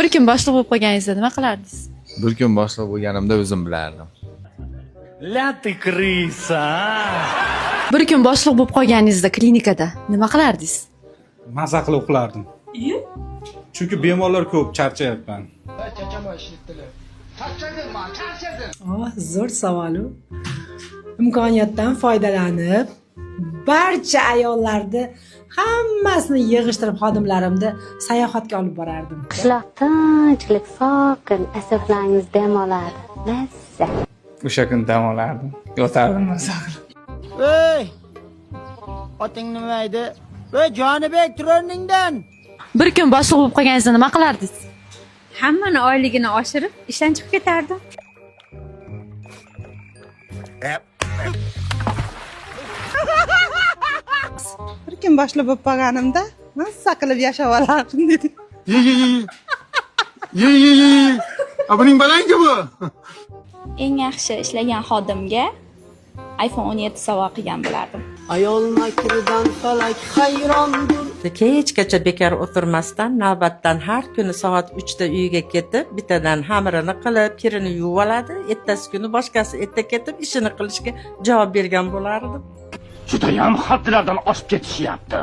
Bir kun boshliq bo'lib qolganingizda nima qilardingiz? Bir kun boshliq bo'lganimda o'zim bilardim. Ля ты крыса, а! Bir kun boshliq bo'lib qolganingizda klinikada nima qilardingiz? Maza qilib uxlardim. Chunki bemorlar ko'p, charchayapman. Oh, zo'r savol u. Imkoniyatdan foydalanib, barcha ayollarni hammasini yig'ishtirib, xodimlarimni sayohatga olib borardim. Qishloq tinchlik, sokin, asablaringiz dam oladi. Mazza. O'sha kun dam olardim, yotardim maza qilib. Ey! Oting nima edi? Ey, Jonibek, tur o'rningdan! Bir kun boshliq bo'lib qolganingizda nima qilardingiz? Hammani oyligini oshirib, ishdan chiqib ketardim. Bir kun boshliq bo'lib qolganimda mazza qilib yashab olardim dedi. Ye ye ye ye ye ye ye. A buning balangi bu. Eng yaxshi ishlagan xodimga iPhone 17 sovg'a qilgan bo'lardim. Ayol makridan falak hayrondir. Kechgacha bekor o'tirmasdan, navbatdan har kuni soat 3da uyiga ketib, bittadan xamirini qilib, kirini yuvib oladi. Ertasi kuni boshqasi erta ketib, ishini qilishga javob bergan bo'lardim. Judayam haddilardan oshib ketishyapti.